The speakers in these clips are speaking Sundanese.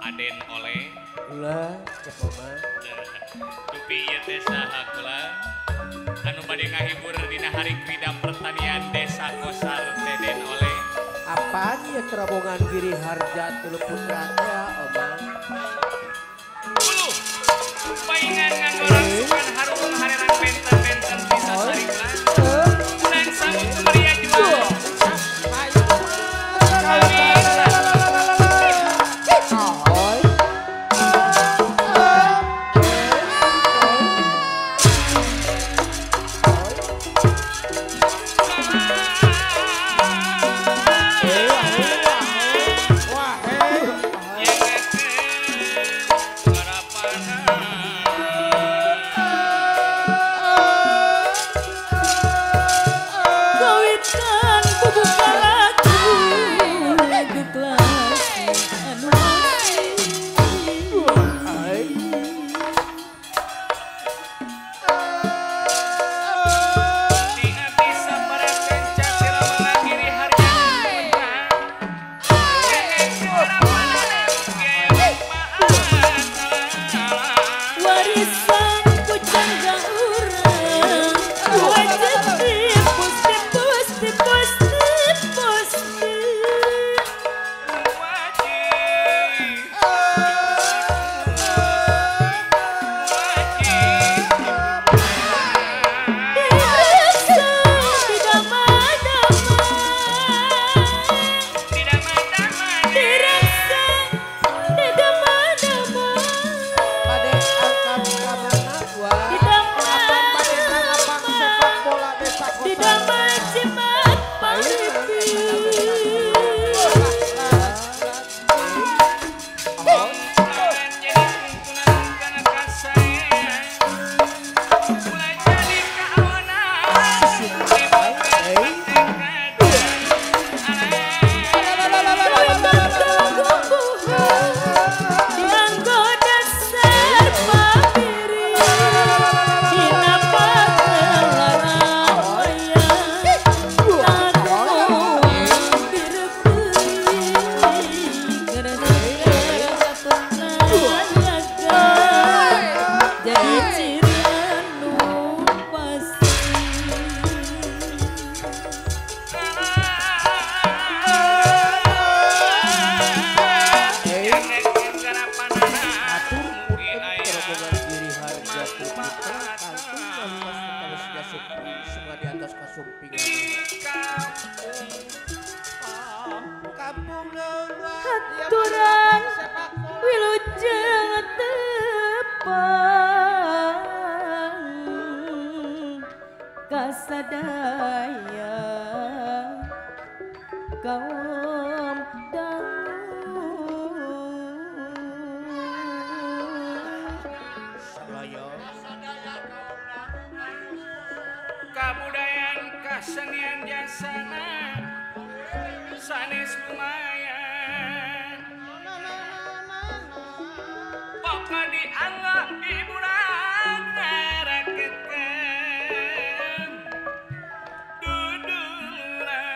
Aden oleh kula cek oma dupi ieu teh saha kula anu bade ngahibur dina hari krida pertanian desa Kosar teh Den oleh. Apaan ya terobongan Giri Harja Tulu Putra teh oma? Uluh paingan nganggo rangsukan harung hareran benten-benten bisa sarikla bulan sambut sumeria juang. Wah, Kasenian jasana sanes lumayan. Pokok dianggap hiburan ngaraketkeun duduluran.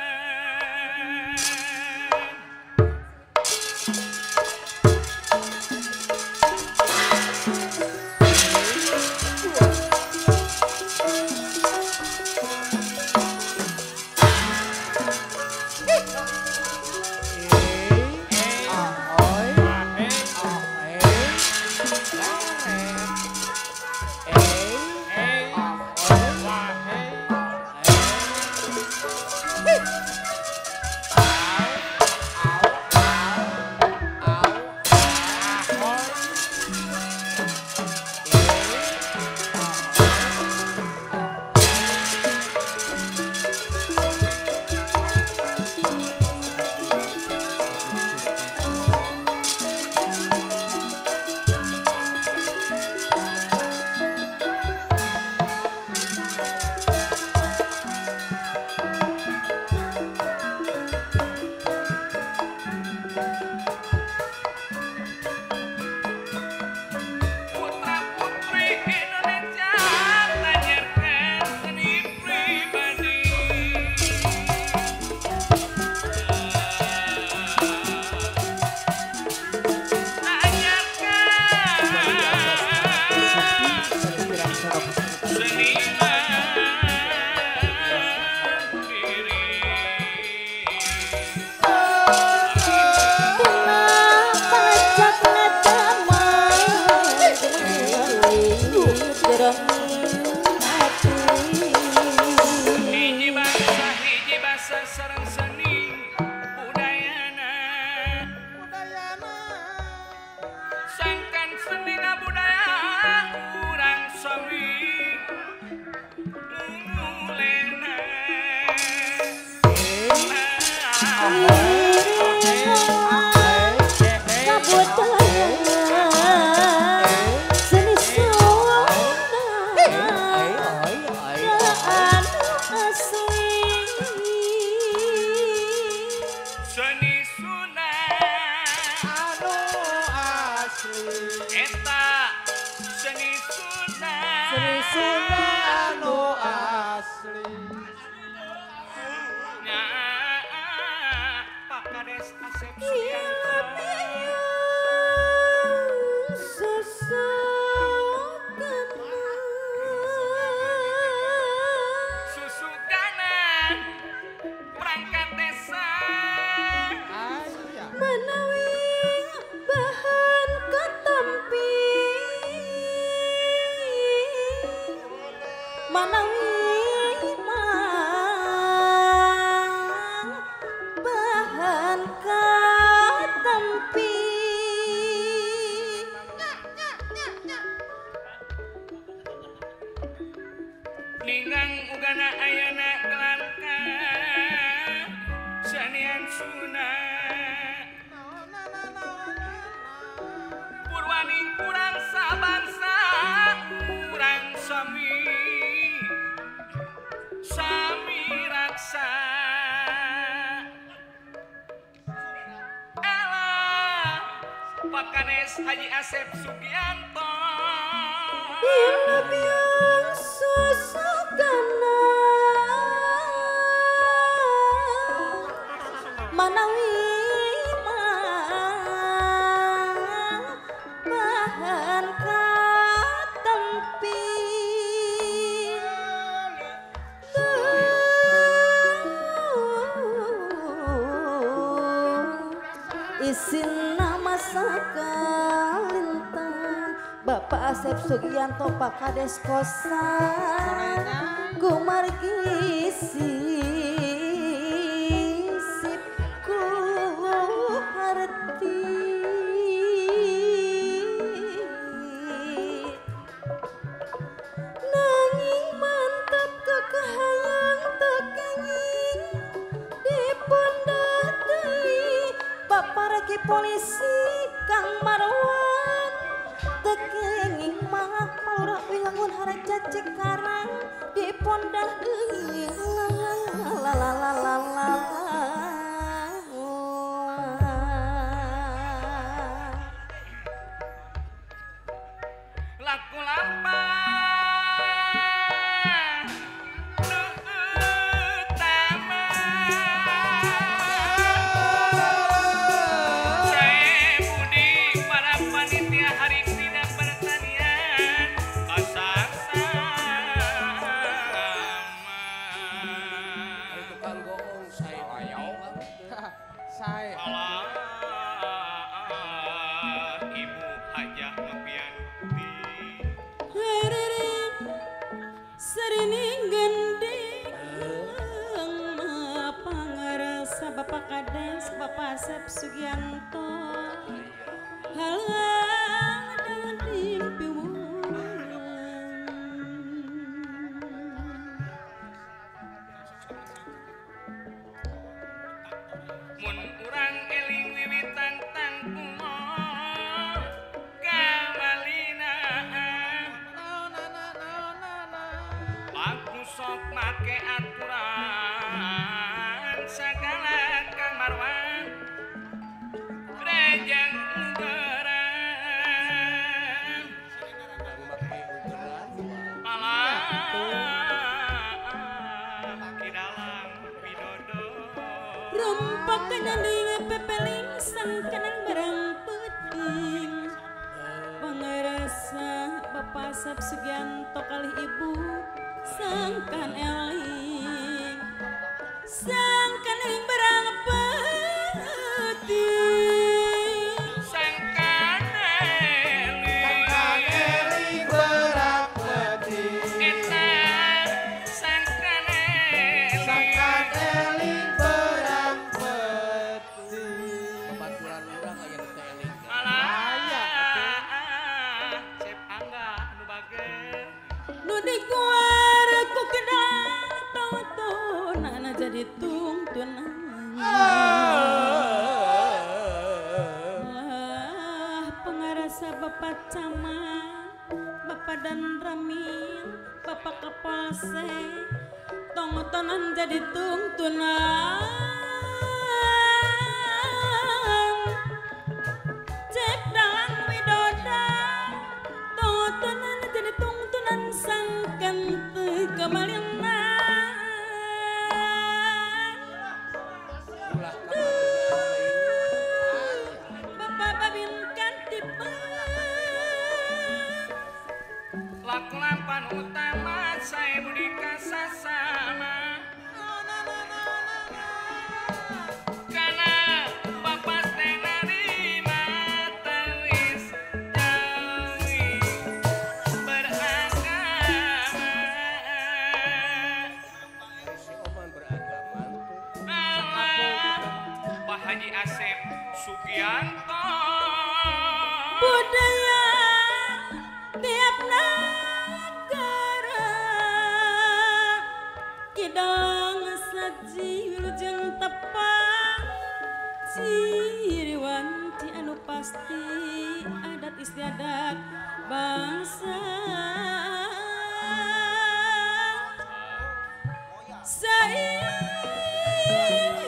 Pak Kades Haji Asep Sugianto. Yang susukana manawi bahan katempi isin nama sakalintang Bapak Asep Sugianto Pak Kades Kosan kumargi sisip ku harti nanging mantap kekahayang tekenging dipondah deui Bapak polisi Kang Marwan tekenging mah Malurah Wilangun Haraja Cikarang dipondah deui. Hajah Nopianti. Heriring serining gending pangarasa Bapak Kades Bapak Asep Sugianto halang dengan piwulan. Mun urang eling wiwitan tangkumo kamalinaan aku sok make aturan sagala Kang Marwan rejang ugeran malah kidalang Widodo Rumpak kenyanding pepeling sangkanan barang penting pangarasa Bapak Asep Sugianto kalih ibu sangkan eling sangkan eling barang penting sangkan eling Eling berang penting. eta sangkan eling Sangkan eling berang penting. Babaturan urang aya nu teu eling. Malah Cep Angga anu bager nu dikuar ku kedang tautonana jadi tungtunan. Wah, pengarasa Bapak Camat, Bapak dan Ramil, Bapak Kapolsek, tongtonan jadi tungtunan. Cek Dalang Widodo, tongtonan jadi tungtunan sangkan teu kamalinan. Ulah kamalinan. Bapak Babin Kantipang laku lampan utama saya budi kasasama kana bapak teh narima tawis jawi beragama Si Oman beragama tuh. Malah Pak Haji Asep Sugianto budaya tiap negara kidang saji wilujeng tepang ciri wanci anu pasti adat istiadat bangsa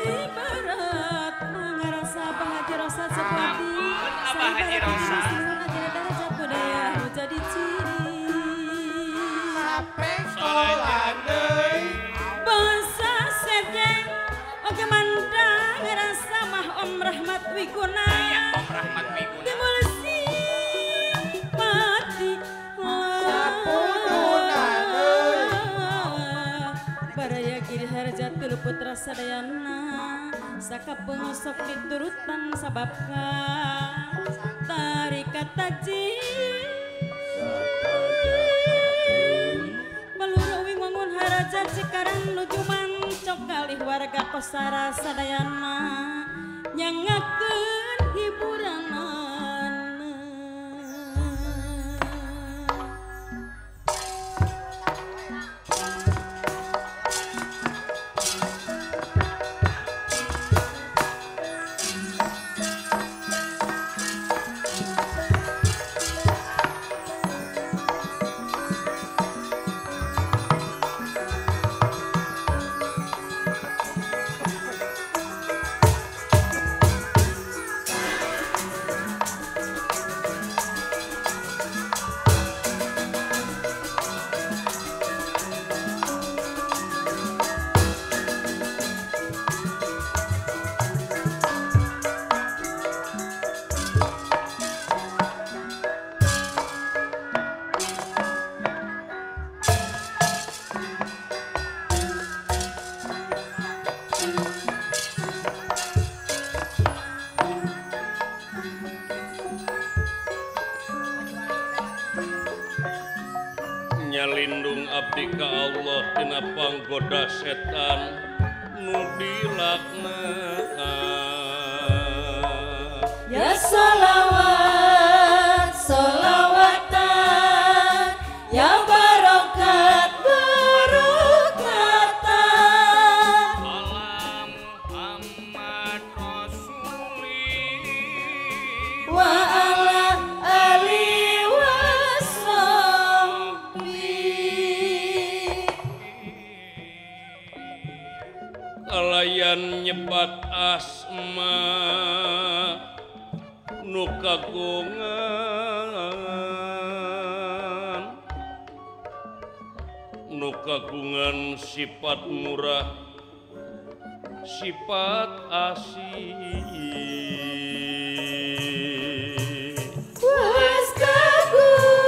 Saibarat mangarasa Abah Haji Rosad Sepati Ampun, Abah Haji Rosad. Darajat budaya nu jadi ciri Sapengkolan deui. Bangsa sejeng oge mandang ngarasa mah Om Rahmat Wiguna Aya Om Rahmat Wiguna Timbul simpati Sapuduna deui. Baraya Giri Harja Tilu Putra Sadayana sakapeung sok diturutan sababka tarikat tajin Balura uing wangun haraja Cikarang nuju mancok kalih warga Kosara sadayana nyangakeun hiburanana. Nyalindung abdi ka Allah tina panggoda setan nu dilaknat. Ya sholawat sholawatan ya barokat barokatan ala Muhammad Rasulillah wa ala ali wasahbi. Kalayan nyebat asma nu kagungan, nu kagungan sifat murah, sifat asih. Was kagungan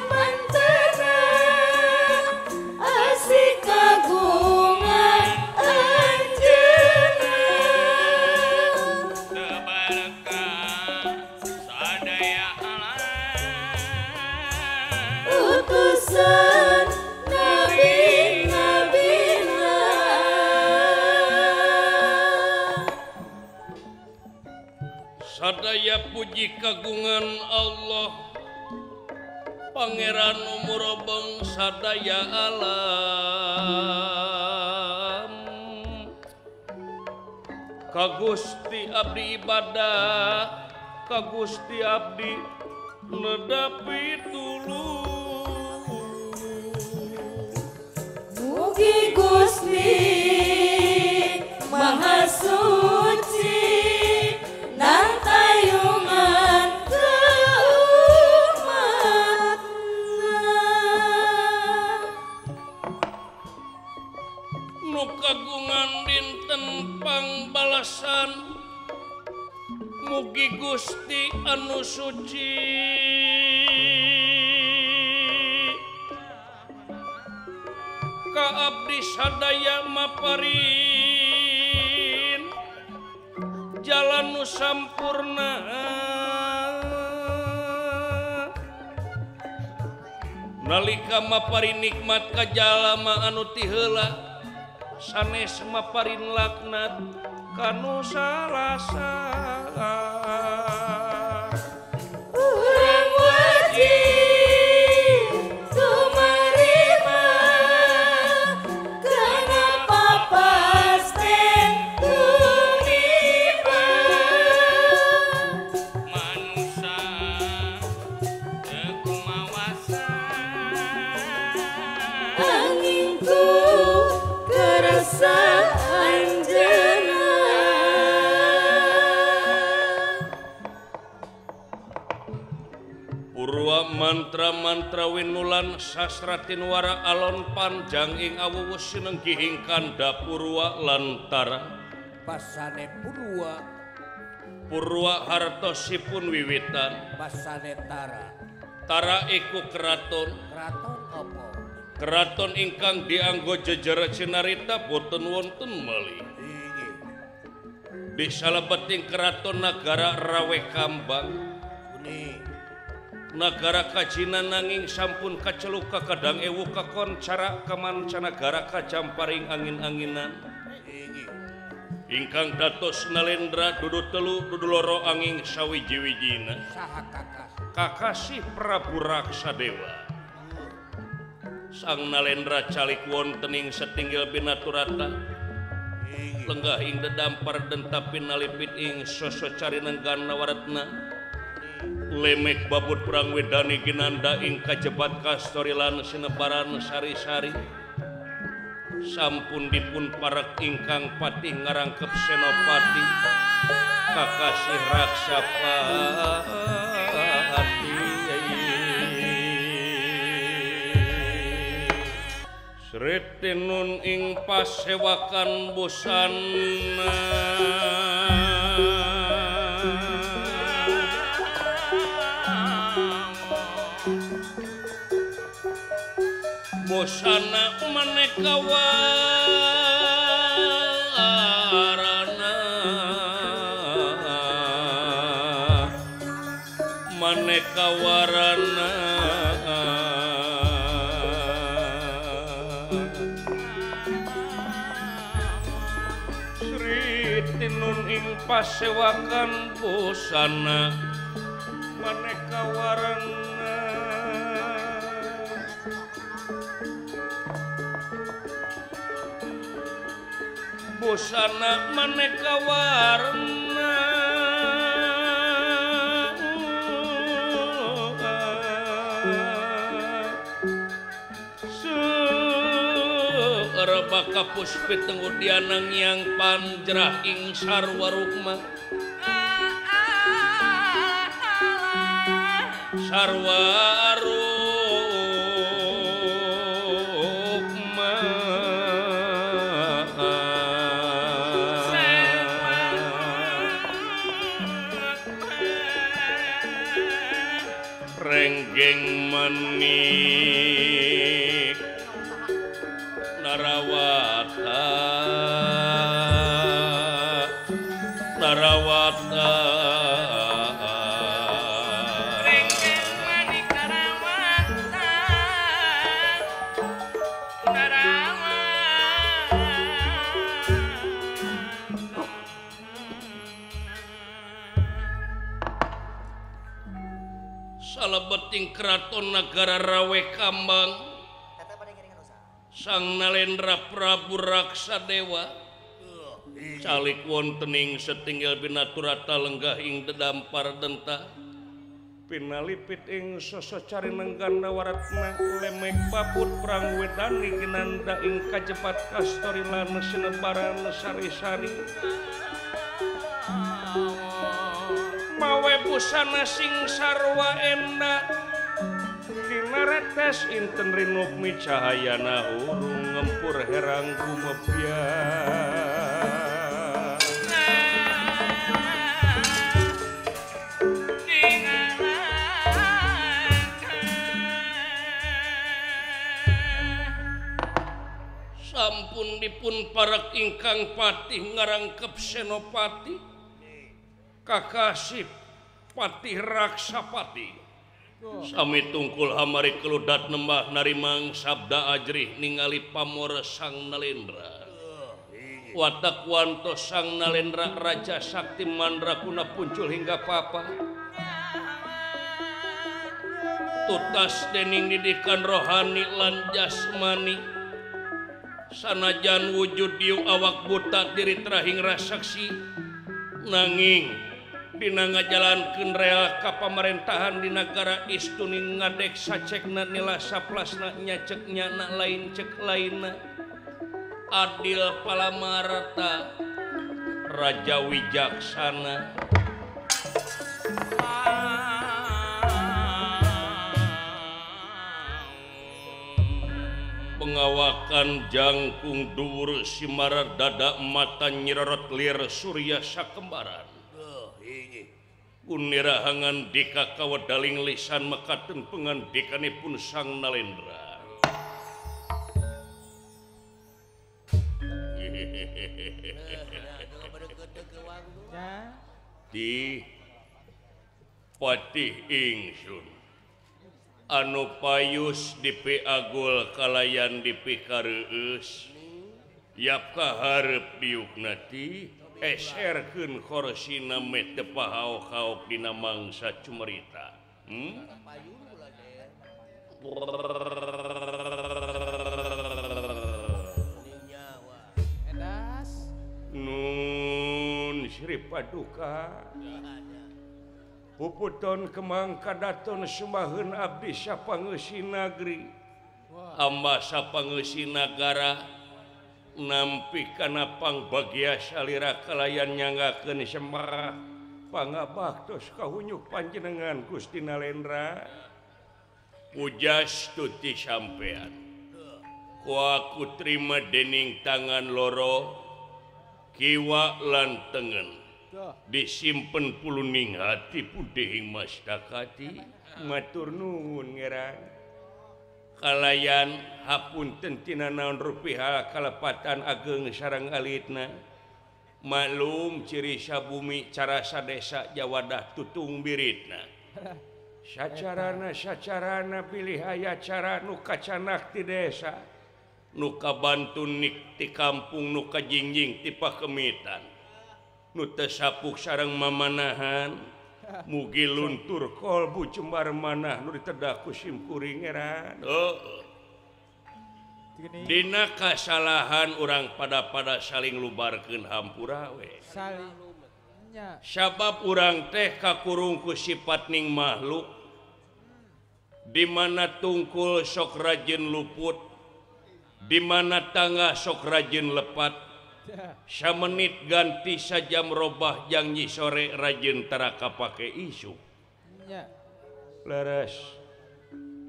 mantena asih kagungan anjeunna. Tebarka sadaya alam utusan nabi nabina. Sadaya puji kagungan Allah Pangeran umurobeng sadaya alam. Ka Gusti abdi ibadah, ka Gusti abdi nedapi tulung. Mugi Gusti Maha Suci nantayungan ka umatna. Nu kagungan dinten pangbalasan, mugi Gusti anu suci ka abdi sadaya maparin jalan nu sampurna. Nalika maparin nikmat ka jalma anu ti heula sanes maparin laknat kanu salasa. Urang wajib tumarima kana papasten tumiba. Manusa teu kumawasa angin ku kerasa anjeunna. Purwa mantra-mantra winulan sastra tinwara alon panjang ing awuwus sinenggihing kanda purwa lantara. Basane purwa, Purwa hartosipun wiwitan, basane tara. Tara iku keraton, Keraton apa? Keraton ingkang dianggo jejer cinarita boten wonten malih. Inggih. Di salebeting keraton nagara Rawe Kambang, Kuning. nagara kajinan nanging sampun kaceluk kakadang ewu kakoncara kamancanagara kajamparing angin-anginan. Inggih. Ingkang dados Nalendra dudu telu dudu loro anging sawiji-wijina. Saha kakas? Kakasih Prabu Raksadewa. Sang Nalendra calik wonten ing setinggil binaturata. Inggih. Lenggah ing dedampar dentapin nalipit ing sosok cari nenggan nawaratna. Lemek babut perang wedani ginanda ing kajebat kastorilan sinebaran sari-sari. Sampun dipun parek ingkang patih ngarangkep senopati kakasih Raksapati. Sritinun ing pasewakan busana busana maneka warana, maneka warana. ing pasewakan busana maneka warna busana maneka warna Baka puspit tenggudianang yang panjrah ing sarwa rukma sarwa rukma renggeng manik Narawata Narawata renggeng manik Narawata Narawata Salebeting keraton nagara Rawe Kambang Sang Nalendra Prabu Raksadewa calik wontening setinggil binaturata lenggah ing dedampar denta pinalipit ing sosocari nenggana waratna lemek babut prang wedani ginanda ing kajepat kastori lan sinebaran sari-sari mawe busana sing sarwa endah Dinaretes inten rinukmi cahayana urung ngempur herang gumebya Sampun dipun parek ingkang patih ngarangkep senopati kakasih Patih Raksapati Sami tungkul hamari keludat nembah narimang sabda ajrih ningali pamor Sang Nalendra watak wanto Sang Nalendra Raja Sakti Mandrakuna puncul hingga papa tutas dening didikan rohani lan jasmani sanajan wujud diu awak buta diri terahing rasaksi nanging dina ngajalankeun rel ka pamarentahan di nagara istuning ngadek sacekna nila saplasna nyacek nyana lain cek lainna adil palamarta raja wijaksana pengawakan jangkung dhuwur simara dada mata nyirorot lir surya sakembaran Unirahangan dika kawedaling lisan mekaten pengandikanipun Sang Nalendra. Di Patih ingsun anu payus dipiagul kalayan dipikareueus yap kaharep diukna ti eserkeun korsina meh teu pahaok-haok dina mangsa cumerita. Nun Sri Paduka Puputon kemang kadaton sumbaheun abdi sapangeusi nagri hamba sapangeusi nagara nampi kana pangbagia salira kalayan nyanggakeun semah pangabaktos kahunyuk panjenengan Gusti Nalendra pujas tuti sampean ku aku trima dening tangan loro kiwa lan tengen disimpen puluning hati pudihing mastakati matur nuwun ngerang kalayan hapunten tina naon rupi hal kalepatan ageng sareng alitna maklum ciri sabumi carasa desa jawadah tutung biritna sacarana sacarana pilih aya cara nu kacanak ti desa nu kabantu nik ti kampung nu kajingjing ti pakemitan Nu teu sapuk sareng mamanahan mugi luntur kolbu jembar manah nu ditedah ku simkuring ngeran. Oh. Dina kasalahan urang pada-pada saling lubarkeun hampura we. Sabab urang teh kakurung ku sifat ning makhluk di mana tungkul sok rajin luput, di mana tangga sok rajin lepat, samenit ganti sajam robah jang nyi sore rajin tara kapake isu. Leres.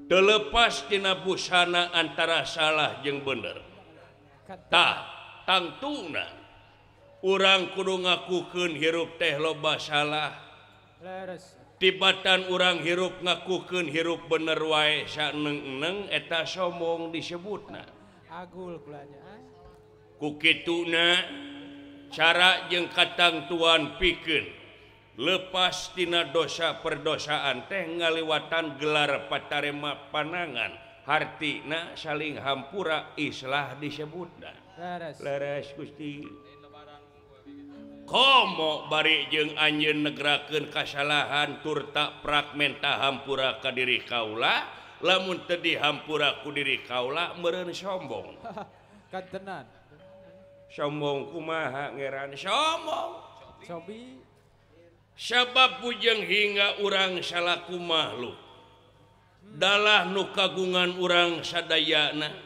Telepas tina busana antara salah jeung bener. Tah, tangtuna urang kudu ngakukeun hirup teh loba salah. Tibatan urang hirup ngakukeun hirup bener wae saeneng-eneng eta sombong disebutna. Agul kulanya. Ku kituna cara jeung katangtuan pikeun lepas tina dosa perdosaan teh ngaliwatan gelar patarema panangan hartina saling hampura islah disebutna. Leres Gusti. Komo bari jeung anjeun negrakeun kasalahan tur tak fragmenta hampura ka diri kaula, lamun teu dihampura ku diri kaula meureun sombong. Kantenan. Sombong kumaha ngeran sombong. Cobi. Sabab bujeng hingga urang salaku makhluk dalah nu kagungan urang sadayana,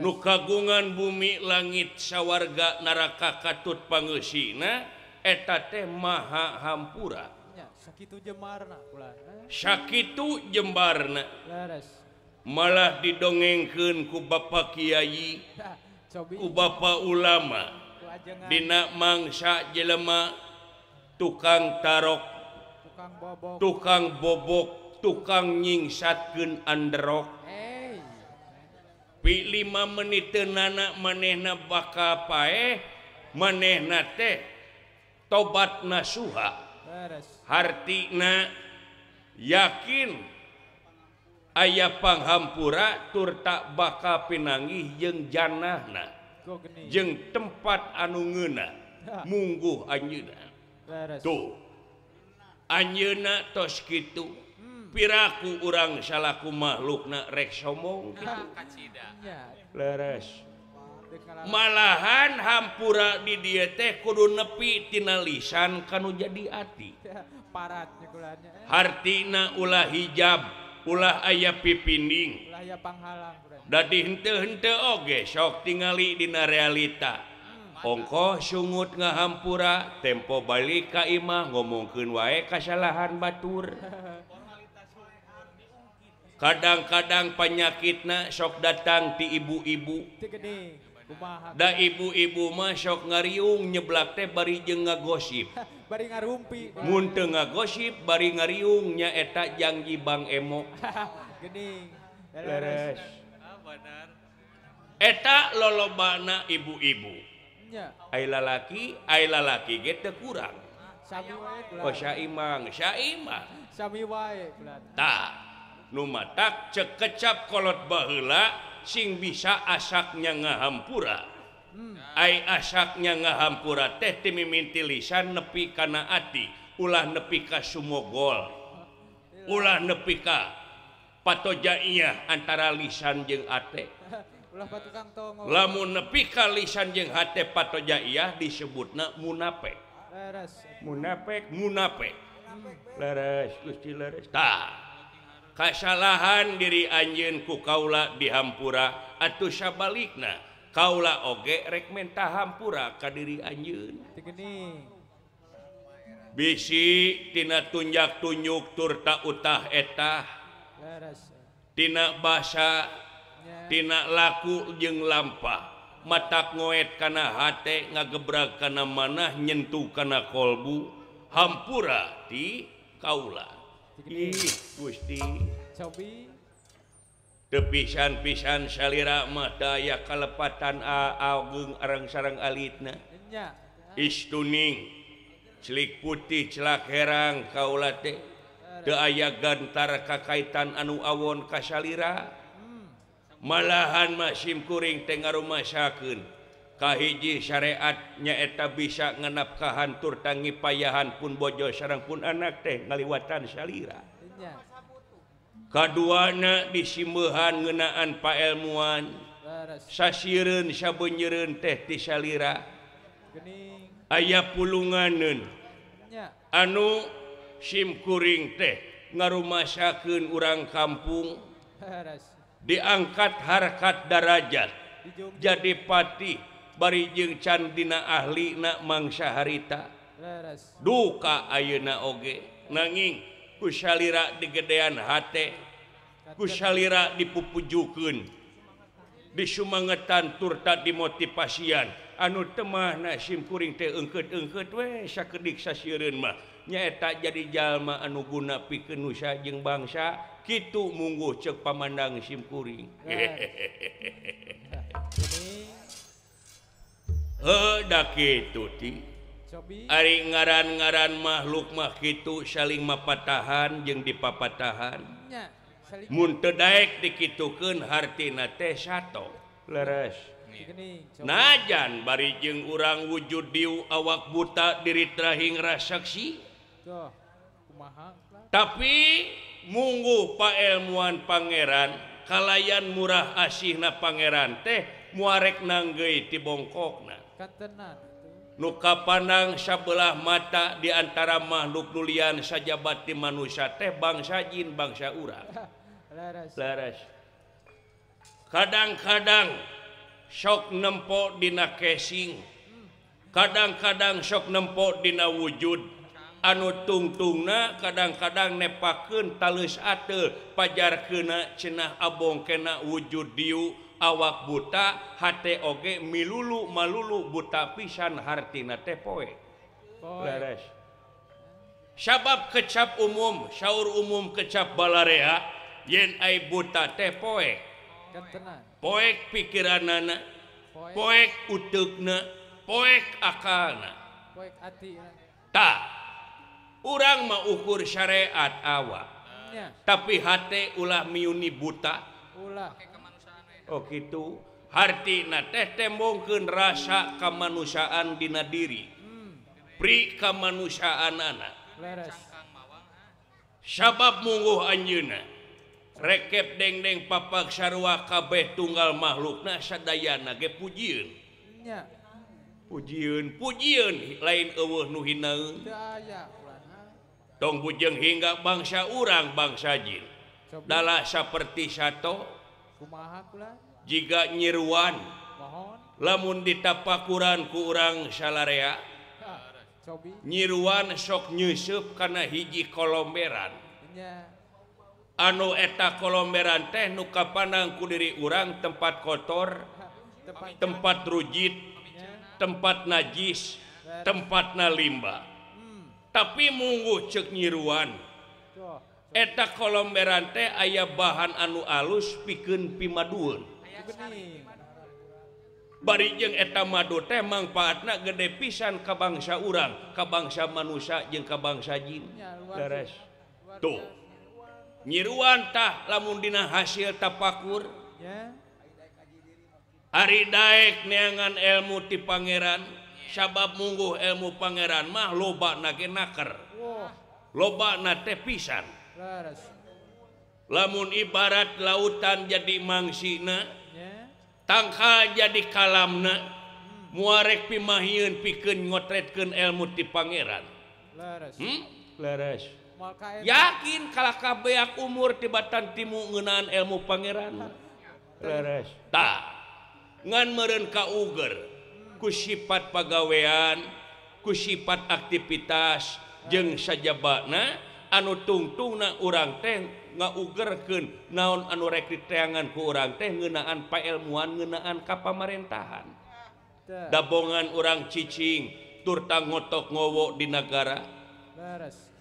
nu kagungan bumi langit sawarga neraka katut pangeusina eta teh maha hampura. Sakitu jembarna kula. Sakitu jembarna. Malah didongengkeun ku Bapak Kiai, ku Bapak ulama dina mangsa jelema tukang tarok, tukang bobok, tukang nyingsatkeun anderok. Pi 5 menit nana manehna bakal paeh, manehna teh tobat nasuha. Hartina yakin aya panghampura tur tak bakal pinanggih jeung janahna, jeung tempat anu ngeunah mungguh anjeunna. Tuh anjeunna tos kitu piraku urang salaku makhlukna rek sombong kitu. Leres. Malahan hampura di dieu teh kudu nepi tina lisan kanu jadi ati. Hartina ulah hijab, ulah aya pipinding. Dadi henteu-henteu oge sok tingali dina realita. Ongkoh sungut ngahampura tempo balik ka imah ngomongkeun wae kasalahan batur. Kadang-kadang panyakitna sok datang ti ibu-ibu. Da ibu-ibu mah sok ngariung nyeblak teh bari jeung ngagosip. Bari ngarumpi. Mun teu ngagosip bari ngariung nya eta jangji Bang Emo. Geuning. Leres. Eta lolobana ibu-ibu. Ai lalaki ge teu kurang. Oh saimang, saimang. Sami wae kula. Tah, nu matak cek kecap kolot baheula sing bisa asaknya ngahampura. Ai asaknya ngahampura teh ti mimiti lisan nepi kana ati, ulah nepi ka sumogol. Ulah nepi ka patojaiyah antara lisan jeung ate. Ulah patukang tongo. Lamun nepi ka lisan jeung hate patojaiyah disebutna munafik. Leres. Munafik, munafik. Leres Gusti leres. Tah. Kasalahan diri anjeun ku kaula dihampura atuh sabalikna kaula oge rek menta hampura ka diri anjeun. Bisi tina tunjak tunjuk tur ta utah etah. Tina basa, tina laku jeung lampah, matak ngoet kana hate ngagebrag kana manah nyentuh kana kolbu hampura ti kaula. Ih Gusti. Cobi. Teu pisan-pisan salira mah daya kalepatan ageung arang sareng alitna. Istuning celik putih celak herang kaula teh teu aya gantar kakaitan anu awon ka salira. Malahan mah simkuring teh ngarumasakeun Kahiji syariat nyaeta bisa ngenapkahan tur tangi payahan pun bojo sareng pun anak teh ngaliwatan salira. Kaduana disimeuhan ngeunaan paelmuan sasireun sabeunyereun teh ti salira. Aya pulunganeun anu simkuring teh ngarumasakeun urang kampung diangkat harkat darajat jadi patih bari jeung can dina ahlina mangsa harita duka ayeuna oge nanging ku salira digedean hate ku salira dipupujukeun disumangetan turta dimotivasian anu temahna simkuring teh eungkeut-eungkeut we sakedik sasiereun mah nyaeta jadi jalma anu guna pikeun nusa jeung bangsa kitu mungguh ceuk pamandang simkuring. Heuh da kitu ti. Ari ngaran-ngaran makhluk mah kitu saling mapatahan jeung dipapatahan. Mun teu daek dikitukeun hartina teh sato. Leres. Najan bari jeung urang wujud diu awak buta diri trahing rasaksi. Tapi mungguh paelmuan pangeran kalayan murah asihna pangeran teh muarek nanggeuy ti bongkokna. Nu kapanang sabelah mata di antara makhluk nulian sajabati manusia teh bangsa jin bangsa urang. Leres. Kadang-kadang sok nempo dina casing, kadang-kadang sok nempo dina wujud anu tungtungna kadang-kadang nepakeun taleus ateul pajarkeuna cenah abong kena wujud diu awak buta hate oge milulu malulu buta pisan hartina teh poe. Leres. Sabab kecap umum saur umum kecap balarea yen ai buta teh poe. Poek pikiranana, poek uteukna, poek akalna, poek atina. Tah, urang mah ukur syariat awak. Tapi hate ulah miuni buta. Ulah. Oh kitu, hartina teh tembongkeun rasa kamanusiaan dina diri. Pri kamanusiaanana. Leres. Sabab mungguh anjeunna rekep dengdeng papak sarua kabeh tunggal makhlukna sadayana ge pujieun. Nya. Pujieun, pujieun lain eueuh nu hinaeun. Teu aya. Tong bujeng hingga bangsa urang bangsa jin. Dalah saperti sato kumaha kula? Jiga nyiruan. Mohon. Lamun ditapakuran ku urang salarea. Cobi. Nyiruan sok nyeuseub kana hiji kolomberan. Nya. Anu eta kolomberan teh nu kapanang ku diri urang tempat kotor, tempat rujit, tempat najis, tempatna limba. Tapi mungguh ceuk nyiruan eta kolomberan teh aya bahan anu alus pikeun pimadueun. Bari jeung eta madu teh mangpaatna gede pisan ka bangsa urang, ka bangsa manusia jeung ka bangsa jin. Leres. Tuh. Nyiruan tah lamun dina hasil tapakur. Ari daek neangan ilmu ti pangeran, sabab mungguh ilmu pangeran mah loba na ge naker. Loba na teh pisan. Lamun ibarat lautan jadi mangsina, tangkal jadi kalamna, muarek pimahieun pikeun ngotretkeun ilmu ti pangeran. Leres. Yakin kalah kabeak umur tibatan timu ngeunaan ilmu pangeran. Leres. Tah, ngan meureun ka uger ku sifat pagawean, ku sifat aktivitas jeung sajabana anu tungtungna urang teh ngaugerkeun naon anu rek diteangan ku urang teh ngeunaan paelmuan ngeunaan ka pamarentahan. Dabongan urang cicing turta ngotok ngowo di nagara. Leres.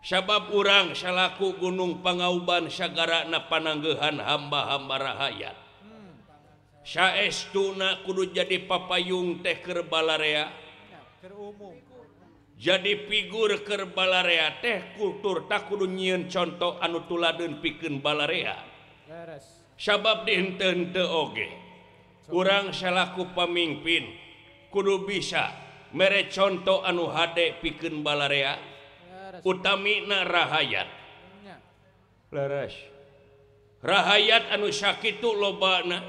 Sabab urang salaku gunung pangauban sagarana pananggeuhan hamba-hamba rahayat. Saestuna kudu jadi papayung teh keur balarea. Jadi figur keur balarea teh kultur tak kudu nyieun contoh anu tuladeun pikeun balarea. Sabab dihenteu-henteu oge. Urang salaku pamimpin kudu bisa mere conto anu hade pikeun balarea utamina rahayat. Leres. Rahayat anu sakitu lobana.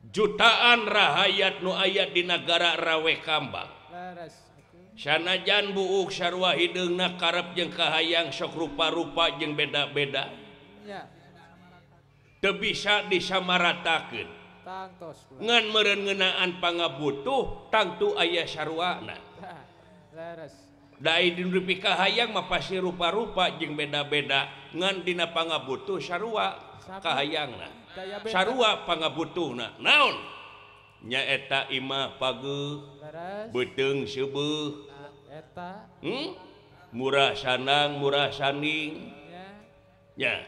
Jutaan rahayat nu aya di nagara rawe kambang. Sanajan buuk sarua hideungna karep jeung kahayang sok rupa-rupa jeung beda-beda. Teu bisa disamaratakeun. Ngan meureun ngeunaan pangabutuh tangtu aya saruana. Da di kahayang mah pasti rupa-rupa jeung beda-beda ngan dina pangabutuh sarua kahayangna. Sarua pangabutuhna. Naon? Nyaeta imah pageuh, beuteung seubeuh. Eta. Murah sandang, murah sanding. Nya.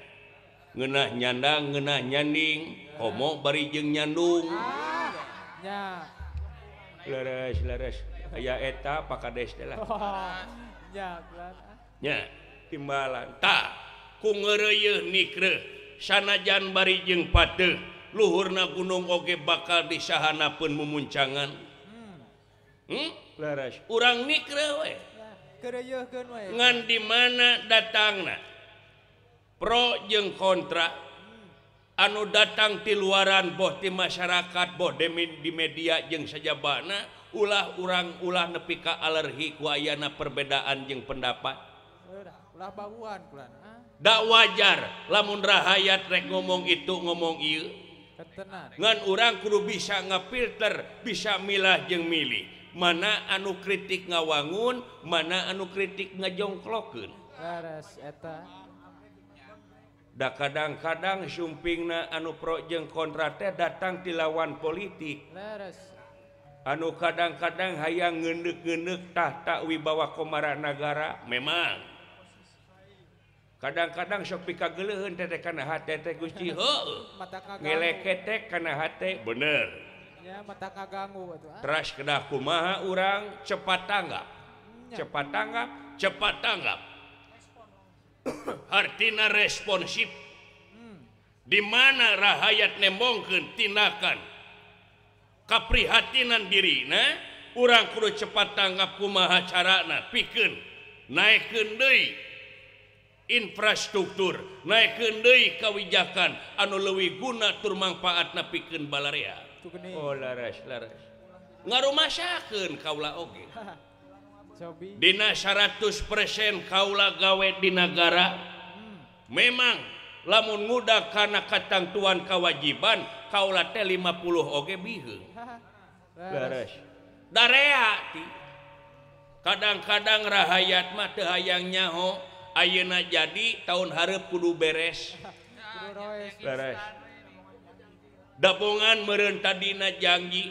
Ngeunah nyandang, ngeunah nyanding, komo bari jeung nyandung. Nya. Leres, leres. Aya eta Pak Kades teh lah. Nya, nya, timbalan. Tah, ku ngeureuyeuh nikreuh sanajan bari jeung pateuh, luhurna gunung oge bakal disahanapeun mumuncangan. Leres. Urang nikreuh we. Keureuyeurkeun we. Ngan di mana datangna? Pro jeung kontra anu datang ti luaran boh ti masyarakat boh di media jeung sajabana ulah urang ulah nepi ka alergi ku ayana perbedaan jeung pendapat. Ulah bauan kulan. Da wajar lamun rahayat rek ngomong itu ngomong ieu. Ngan urang kudu bisa ngafilter, bisa milah jeung milih mana anu kritik ngawangun, mana anu kritik ngajongklokeun. Leres eta. Da kadang-kadang sumpingna anu pro jeung kontra teh datang ti lawan politik. Leres. Anu kadang-kadang hayang ngeundeuk-ngeundeuk tahta wibawa komara nagara memang. Kadang-kadang sok pikageuleuheun teh kana hate teh Gusti heueuh. Ngeleketek kana hate bener. Nya mata kaganggu atuh. Teras kedah kumaha urang cepat tanggap. Cepat tanggap, cepat tanggap. Artina responsif. Di mana rahayat nembongkeun tindakan kaprihatinan dirina, urang kudu cepat tanggap kumaha carana pikeun naekkeun deui infrastruktur, naekkeun deui kawijakan anu leuwih guna tur mangpaatna pikeun balarea. Oh laras laras. Ngarumasakeun kaula oge. Dina 100% kaula gawe di nagara memang lamun ngudag kana katangtuan kewajiban kaula teh 50 oge biheung. Leres. Darea ti. Kadang-kadang rahayat mah teu hayang nyaho ayeuna jadi tahun hareup kudu beres. Leres. Dabongan meureun tadina janji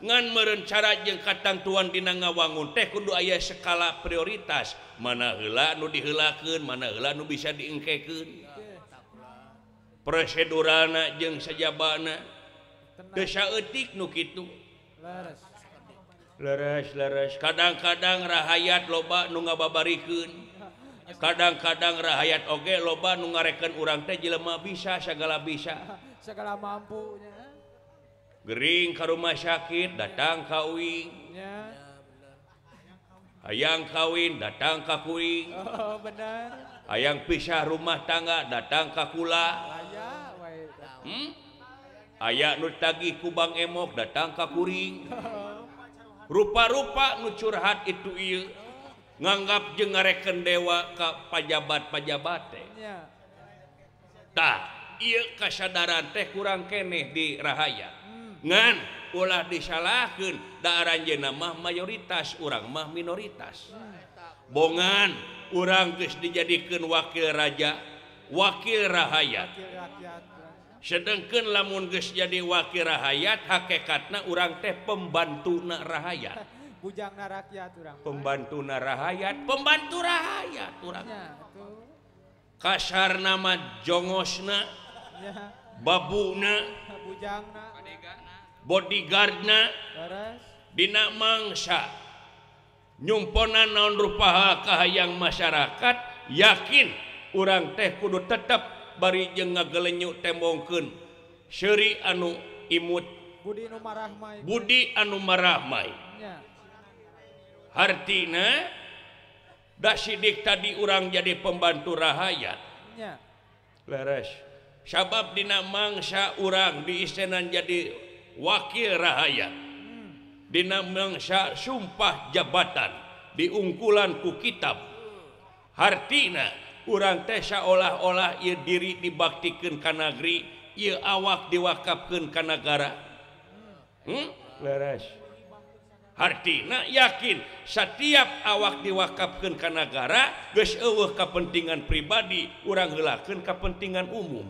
ngan meureun cara jeung katangtuan dina ngawangun teh kudu aya skala prioritas, mana heula nu diheulakeun, mana heula nu bisa diengkekeun. Prosedurana jeung sajabana teu saeutik nu kitu. Leres leres. Kadang-kadang rahayat loba nu ngababarikeun, kadang-kadang rahayat oge loba nu ngarekeun urang teh jelema bisa sagala bisa, sagala mampu nya. Gering ka rumah sakit datang ka uing, hayang kawin datang ka kuing, oh, bener. Hayang pisah rumah tangga datang ka kula, aya nu tagih ku Bang Emok datang ka kuring. Rupa-rupa nu curhat itu ieu nganggap jeung ngareken dewa ka pajabat-pajabat teh. Tah ieu kasadaran teh kurang keneh di rahayat. Ngan ulah disalahkeun da aranjeunna mah mayoritas, urang mah minoritas. Bongan urang geus dijadikeun wakil raja, wakil rahayat. Sedengkeun lamun geus jadi wakil rahayat hakikatna urang teh pembantuna rahayat. Bujangna rakyat urang. Pembantuna rahayat, pembantu rahayat urang. Kasarna mah jongosna, babuna, bujangna, bodyguardna, dina mangsa nyumponan naon rupaha kahayang masyarakat, yakin urang teh kudu tetep bari jeung ngagelenyu tembongkeun Seuri anu imut Budi anu marahmai. Budi anu marahmai. Hartina da sidik tadi urang jadi pembantu rahayat. Leres. Sabab dina mangsa urang diistenan jadi wakil rahayat. Dina mangsa sumpah jabatan diungkulan ku kitab. Hartina urang teh saolah-olah ieu diri dibaktikeun ka nagri, ieu awak diwakafkeun ka nagara. Leres. Hartina yakin setiap awak diwakafkeun ka nagara geus eueuh kapentingan pribadi, urang heulakeun kapentingan umum.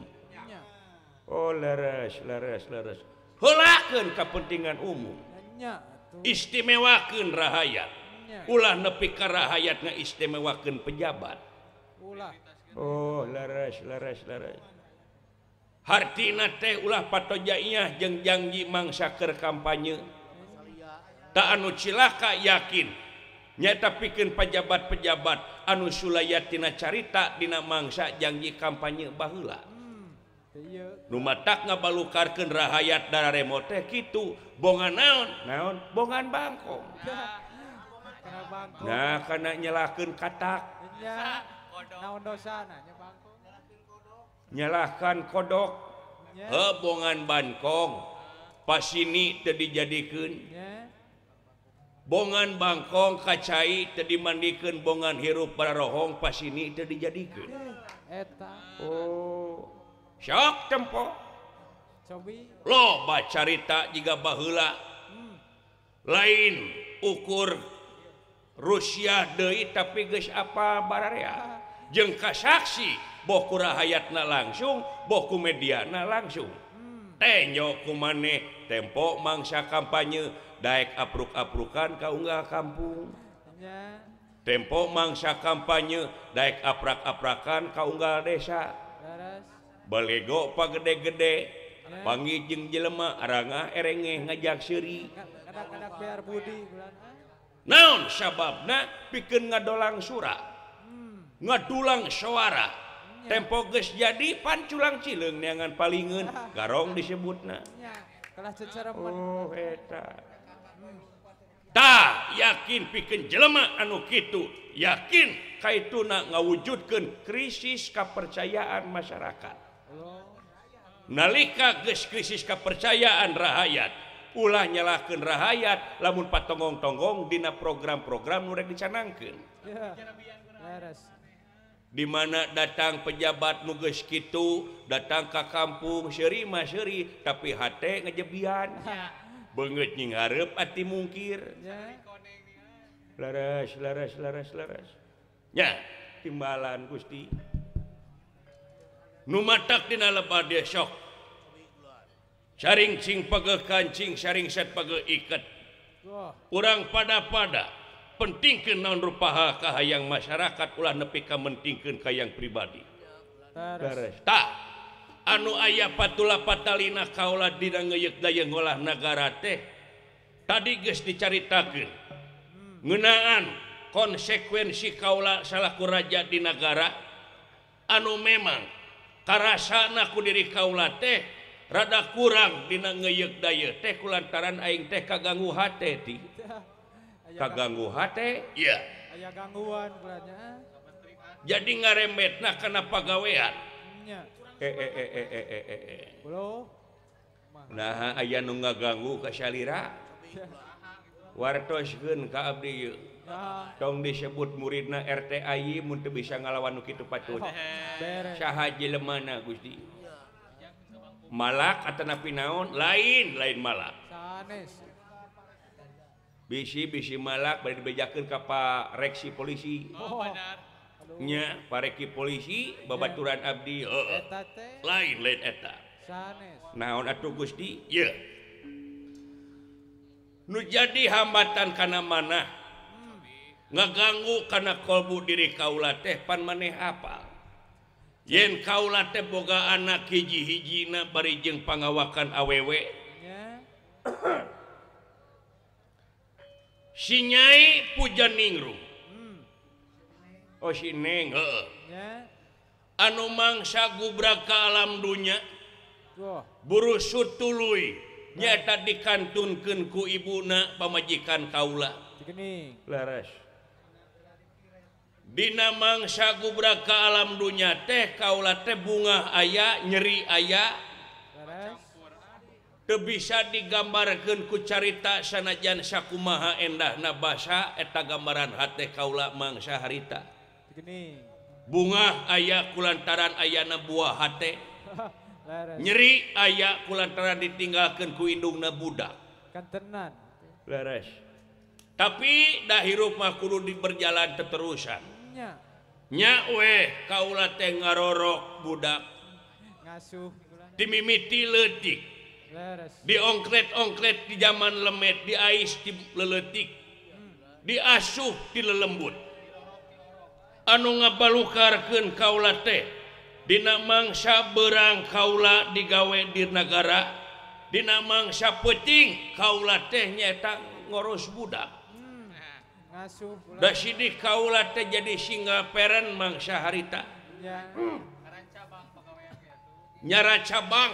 Oh leres, leres, leres. Heulakeun kapentingan umum. Istimewakeun rahayat. Ulah nepi ka rahayat ngaistimewakeun pejabat. Oh leres, leres, leres. Hartina teh ulah patojaiyah jeung janji mangsa keur kampanye. Tak anu cilaka yakin nyata pikeun pejabat-pejabat anu sulayatina carita dina mangsa janji kampanye baheula. Nu matak ngabalukarkeun rahayat dararemo teh kitu, bongan naon? Naon? Bongan bangkong. Nah, kana nyelahkeun katak. Naon dosana nya bangkong? Nyalahkan kodok. Heuh, bongan bangkong. Pasini teu dijadikeun. Bongan bangkong kacai teu dimandikeun, bongan hirup bararohong pasini teu dijadikeun. Eta. Oh. Sok tempo. Loba carita jiga baheula. Lain ukur Rusia deui tapi geus apa bararea. Jeung kasaksi boh ku rahayatna langsung, boh ku mediana langsung. Tenyo ku maneh tempo mangsa kampanye daek apruk-aprukan ka unggal kampung. Tempo mangsa kampanye daek aprak-aprakan ka unggal desa. Balego pagede-gede panggih jeung jelema arangah erengeh ngajak seuri. Naon sababna pikeun ngadolang sura, ngadulang suara. Tempo geus jadi panculang cileung neangan palingeun garong disebutna. Oh eta. Tah yakin pikeun jelema anu kitu, yakin kaituna ngawujudkeun krisis kepercayaan masyarakat. Nalika geus krisis kepercayaan rahayat, ulah nyalahkeun rahayat lamun patonggong-tonggong dina program-program nu rek dicanangkeun. Di mana datang pejabat nu geus kitu, datang ka kampung seuri mah seuri, tapi hate ngejebian. Beungeut nying hareup ati mungkir. Leres, leres, leres, leres. Nya, timbalan Gusti. Nu matak dina lebar dia sok. Saring cing pegeuh kancing, saring set pegeuh iket. Urang pada-pada pentingkeun naon rupaha kahayang masyarakat ulah nepi ka mentingkeun kahayang pribadi. Leres. Tah, anu aya patula patalina kaula dina ngeuyeuk daya ngolah nagara teh tadi geus dicaritakeun ngeunaan konsekuensi kaula salaku raja di nagara anu memang karasana ku diri kaula teh rada kurang dina ngeuyeuk daya teh kulantaran aing teh kaganggu hate ti. Kaganggu hate? Iya. Aya gangguan kulanya. Jadi ngaremetna kana pagawean. Nah, aya nu ngaganggu ka salira. Wartoskeun ka abdi ieu. Tong disebut muridna RT Ayi mun teu bisa ngalawan nu kitu patut. Saha jelemana Gusti? Malak atanapi naon? Lain, lain malak. Sanes. Bisi-bisi malak bari dibejakeun ka Pak Reksi polisi. Oh, benar. Nya, pareki polisi babaturan abdi. Heeh. Lain, lain eta. Sanes. Naon atuh Gusti? Ye. Nu jadi hambatan kana manah ngaganggu kana kolbu diri kaula teh pan maneh apal. Yen kaula teh boga anak hiji-hijina bari jeung pangawakan awewe. Si Nyai Pujaningrum. Oh si Neng, heeh. Anu mangsa gubrak ka alam dunya. Burusut tuluy nyata dikantunkeun ku ibuna pamajikan kaula. Leres. Dina mangsa gubrak ka alam dunya teh kaula teh bungah aya, nyeri aya. Teu bisa digambarkeun ku carita sanajan sakumaha endahna basa eta gambaran hate kaula mangsa harita. Bungah aya kulantaran ayana buah hate. Nyeri aya kulantaran ditinggalkeun ku indungna budak. Kantenan. Leres. Tapi dah hirup mah kudu berjalan teterusan. Nya weh kaula teh ngarorok budak. Ngasuh dimimiti leutik. Diongklet-ongklet di zaman lemet, diais di leletik, diasuh di lelembut. Anu ngabalukarkeun kaula teh dina mangsa beurang kaula digawe di nagara, dina mangsa peuting kaula teh nyaeta ngurus budak. Da sidik kaula teh jadi single parent mangsa harita. Nyara cabang.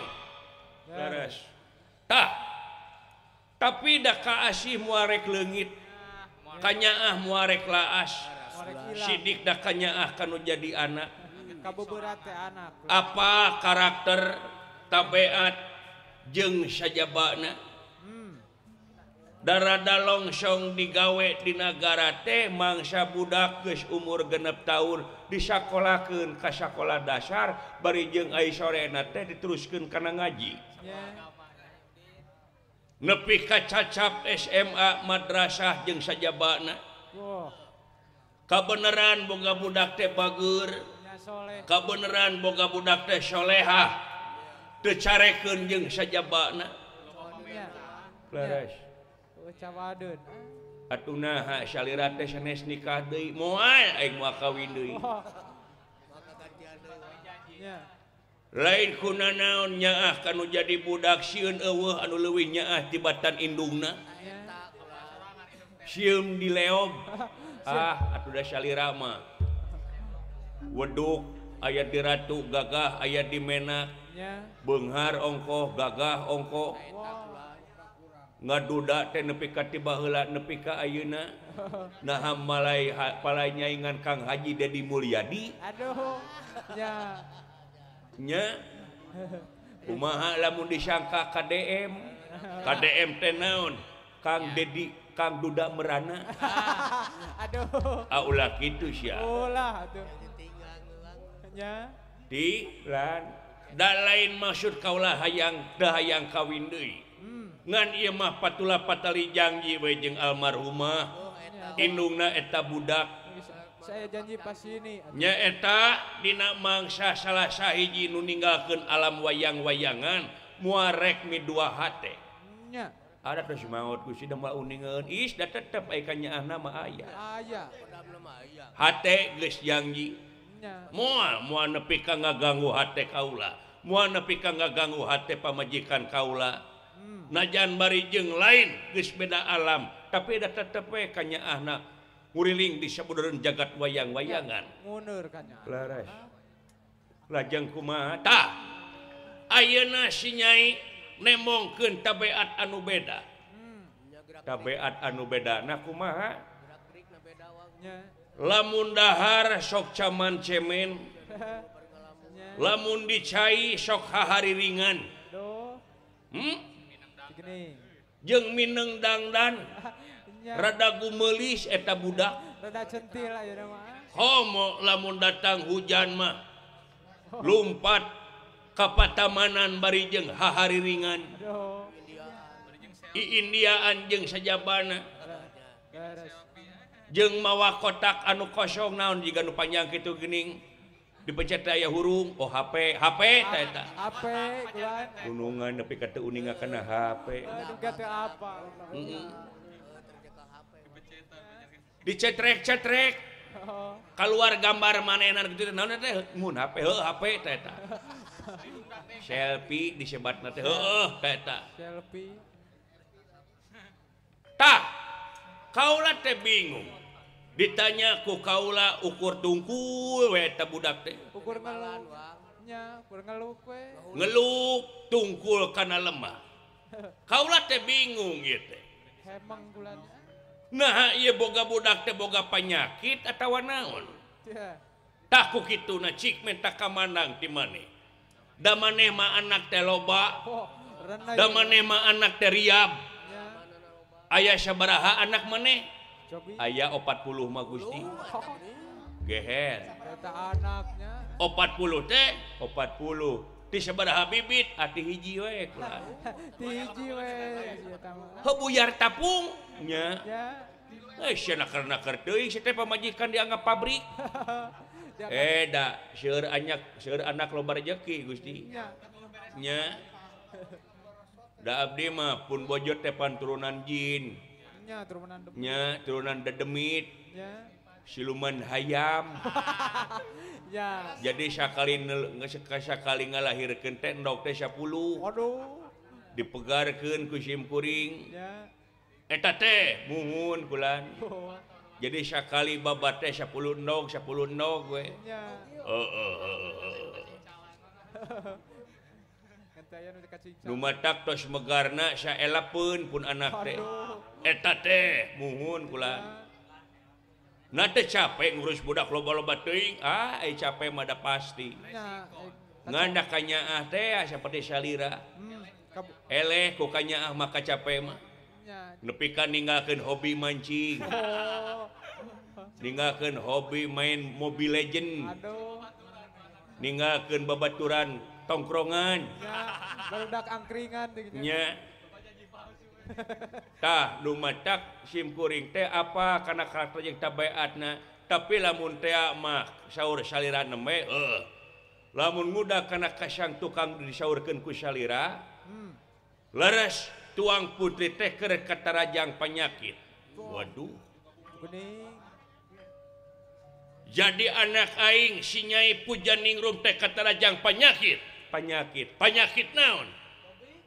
Leres. Tah. Tapi da kaasih muarek leungit. Kanyaah muarek laas. Sidik da kanyaah kanu jadi anak. Apa karakter tabiat jeung sajabana? Darada longsong digawe di nagara teh mangsa budak geus umur 6 tahun disakolakeun ka sakola dasar bari jeung ai sorena teh diteruskeun kana ngaji. Nepi ka cacap SMA madrasah jeung sajabana. Kabeneran boga budak teh bageur, kabeneran boga budak teh solehah, teu carekeun jeung sajabana. Leres. Atuh naha salira teh sanes nikah deui moal aing moal kawin deui. Lain kunanaon nyaah kanu jadi budak sieun eueuh anu leuwih nyaah tibatan indungna. Sieun dileob. Ah atuh da salira mah. Weduk aya di ratu gagah aya di mena. Beunghar ongkoh gagah ongkoh. Ngaduda teh nepi ka ti baheula nepi ka ayeuna naha malai palai nyaingan Kang Haji Dedi Mulyadi. Aduh nya nya kumaha lamun disangka KDM KDM teh naon Kang Dedi Kang Duda Merana. Aduh ah ulah kitu sia ulah atuh nya di lan da lain maksud kaula hayang da hayang kawin deui. Ngan ieu mah patula patali janji we jeung almarhumah indungna eta budak. Saya janji pas ini nya eta dina mangsa salah sahiji nu ninggalkeun alam wayang-wayangan muarek midua hate. Nya ada terus maot ku si moal uningeun is da tetep aya kanyaahna mah aya. Aya. Hate geus janji. Moal moal nepi ka ngaganggu hate kaula, moal nepi ka ngaganggu hate pamajikan kaula. Najan bari jeung lain geus beda alam tapi da tetep we kanyaahna nguriling di sabudereun jagat wayang-wayangan. Mundur kanyaah. Leres. Lajeng kumaha tah ayeuna si nyai nemongkeun tabiat anu beda. Tabiat anu bedana kumaha? Lamun dahar sok caman cemen. Lamun dicai sok hahariringan. Jeung mineng dangdan rada gumelis eta budak rada centil ayeuna mah. Homo lamun datang hujan mah lumpat ka patamanan bari jeung hahariringan. Iindiaan jeung sajabana jeung mawa kotak anu kosong naon jiga nu panjang kitu geuning dipencet aya hurung oh HP HP ta eta HP kulan gunungan nepi ka teu uninga kana HP aduh teu apa dicetrek-cetrek keluar gambar manehna kitu naon teh mun HP heuh HP ta eta selfie disebatna teh heuh ta eta selfie tah kaula teh bingung ditanya ku kaula ukur tungkul we eta budak teh ukur ngeluh Nya, kur ngeluk we. Ngeluk tungkul kana lemah. Kaula teh bingung ieu teh. Hemeng kulan. Nah, ieu boga budak teh boga panyakit atawa naon? Tah ku kituna cik menta kamanang ti maneh. Da maneh mah anak teh loba. Da maneh mah anak teh riab. Aya sabaraha anak maneh? Aya 40 mah Gusti. Geher. Eta anaknya. 40 teh 40. Ti sabaraha bibit? Ati hiji we kulan. Ti hiji we eta mah. Heuh buyar tapung nya. Eh sia naker-naker teuing sia teh pamajikan dianggap pabrik. Eh da seueur anak loba rejeki Gusti. Nya. Da abdi mah pun bojo teh pan turunan jin. Nya turunan demit. Nya turunan dedemit. Nya. Siluman hayam. Ya. Jadi sakali ngalahirkeun teh endog teh 10. Waduh. Dipegarkeun ku sim kuring. Ya. Eta teh muhun kulan. Oh. Jadi sakali babat teh 10 endog, 10 endog we. Ya. Heeh. Nu matak tos megarna saelapeun pun anak teh. Eta teh muhun kulan. Nah teh capek ngurus budak loba-loba teuing, ah ai capek mah da pasti. Ngan da kanyaah teh saperti salira. Eleh ku kanyaah mah kacape mah. Nepi ka ninggalkeun hobi mancing. Ninggalkeun hobi main Mobile Legend. Ninggalkeun babaturan tongkrongan. Barudak angkringan teh nya. Tah nu matak sim kuring teh apa kana karakter jeung tabeatna tapi lamun teh mah saur salira nembe heuh lamun ngudak kana kasang tukang disaurkeun ku salira leres tuang putri teh keur katarajang panyakit. Waduh jadi anak aing si Nyai Pujaningrum teh katarajang panyakit. Panyakit panyakit naon?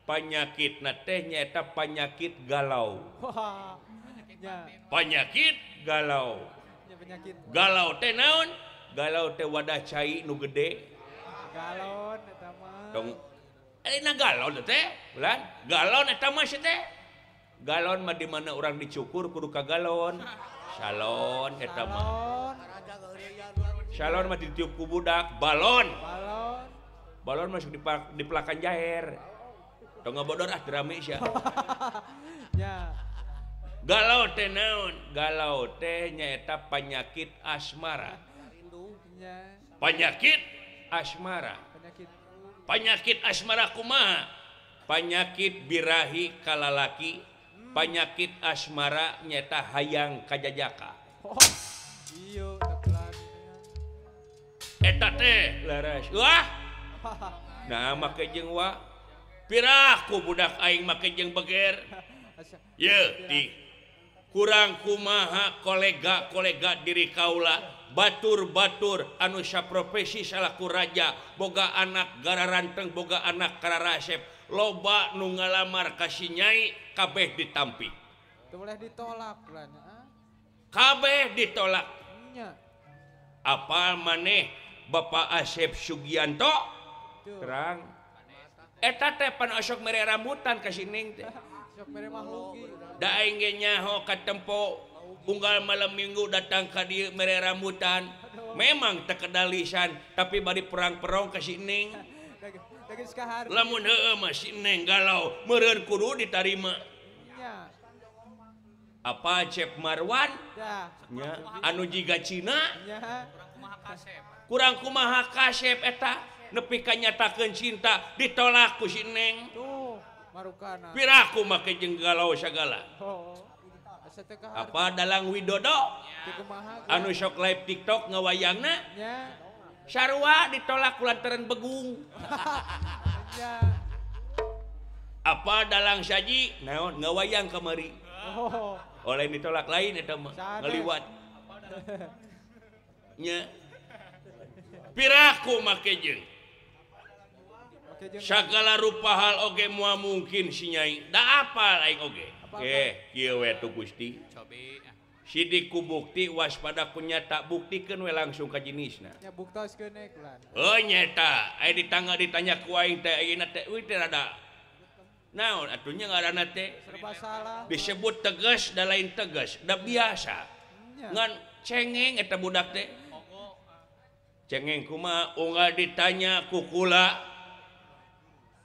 Panyakit na teh nyaeta panyakit galau. Panyakit galau. Galau teh naon? Galau teh wadah cai nu gede. Galon eta mah. Dong na galon teh, bulan. Galon eta mah sia teh. Galon mah di mana urang dicukur kudu ka galon. Salon eta mah. Salon mah ditiup ku budak, balon. Balon. Balon masuk di pelakan jaher. Tong ngabodor ah drame sia. Ya. Galau teh naon? Galau teh nyaeta panyakit asmara. Panyakit asmara. Panyakit asmara kumaha? Panyakit birahi kalalaki, panyakit asmara nyaeta hayang kajajaka. Oh, iya tekelan. Eta teh leres. Wah. Nah make jeung wa. Piraku budak aing make jeung beger. Ye, di kurang kumaha kolega-kolega diri kaula, batur-batur anu saprofesi salaku raja, boga anak gararanteng, boga anak kararasep, loba nu ngalamar ka si Nyai kabeh ditampi. Teu boleh ditolak lah nya. Kabeh ditolak. Nya. Apal maneh Bapak Asep Sugianto? Terang. Eta teh pan osok mere rambutan ka si Neng teh. Sok mere mahlugi. Da aing ge nyaho katempo unggal malam minggu datang ka dieu mere rambutan. Memang teu kedalisan tapi bari perang-perong ka si Neng. Lamun heueuh mah si Neng galau meureun kudu ditarima. Apa Cep Marwan? Nya anu jiga Cina? Kurang kumaha kasep eta? Nepi ka nyatakeun cinta ditolak ku si Neng. Tuh, marukana. Piraku make jeung galau sagala. Oh. Apa Dalang Widodo? Anu sok live TikTok ngawayangna? Nya. Sarua ditolak ku lantaran begung. Nya. Apa Dalang Saji? Naon ngawayang kamari. Oh. Oleh ditolak lain eta mah ngaliwat. Nya. Piraku make jeung sagala rupa hal oge moal mungkin si Nyai. Da apal aing oge. Eh, kieu we tuh Gusti. Sidik ku bukti waspada ku nyata buktikeun we langsung ka jenisna. Nya buktoskeun we kulan. Heuh nyeta, aya ditangga ditanya ku aing teh ayeuna teh euy teh rada naon atuh nya ngaranna teh serba salah. Disebut tegas da lain tegas, da biasa. Ngan cengeng eta budak teh. Cengeng kumaha unggal ditanya ku kula.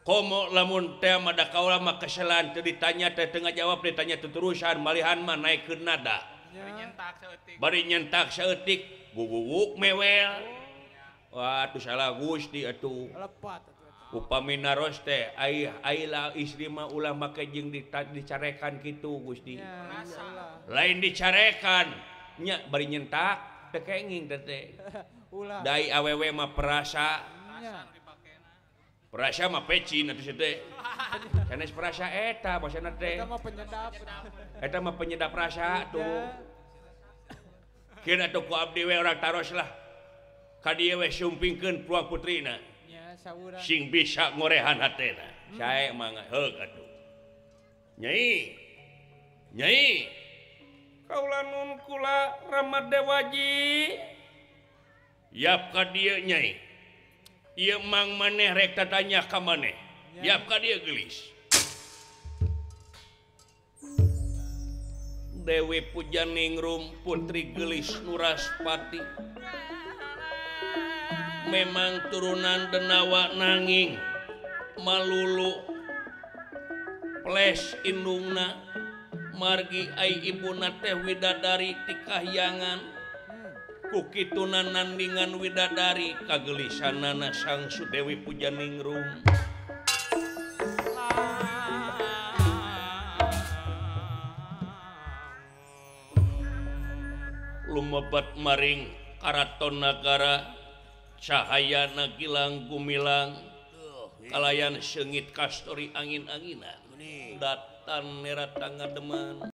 Komo lamun teh mah da kaula mah keselan teu ditanya teh teu ngajawab ditanya tuturusan malihan mah naikeun nada. Bari nyentak saeutik guguwuk mewel. Wah atuh salah Gusti atuh. Upami naros teh ai aila istri mah ulah make jeung dicarekan kitu Gusti. Lain dicarekan nya bari nyentak teu kenging teh teh. Dai awewe mah perasa. Perasa mah pecin atuh teh. Sanes perasa eta basana teh. Eta mah penyedap. Eta mah penyedap rasa tuh. Keun atuh ku abdi we urang taros lah. Ka dieu we sumpingkeun puang putrina. Nya saurang. Sing bisa ngorehan hatena. Sae mangga heug atuh. Nyai. Nyai. Kaula nun kula Ramadewaji. Yap ka dieu Nyai. Ieu mang maneh rek tatanya ka maneh. Yap ka dieu geulis. Dewi Pujaningrum Putri Gelis Nuraspati memang turunan denawa nanging malulu ples indungna margi ai ibuna teh widadari ti kahyangan ku kituna nandingan widadari kagelisanana Sang Sudewi Pujaningrum. Lumebat maring karaton nagara cahayana gilang gumilang kalayan seungit kastori angin-anginan datan neratang ngademan.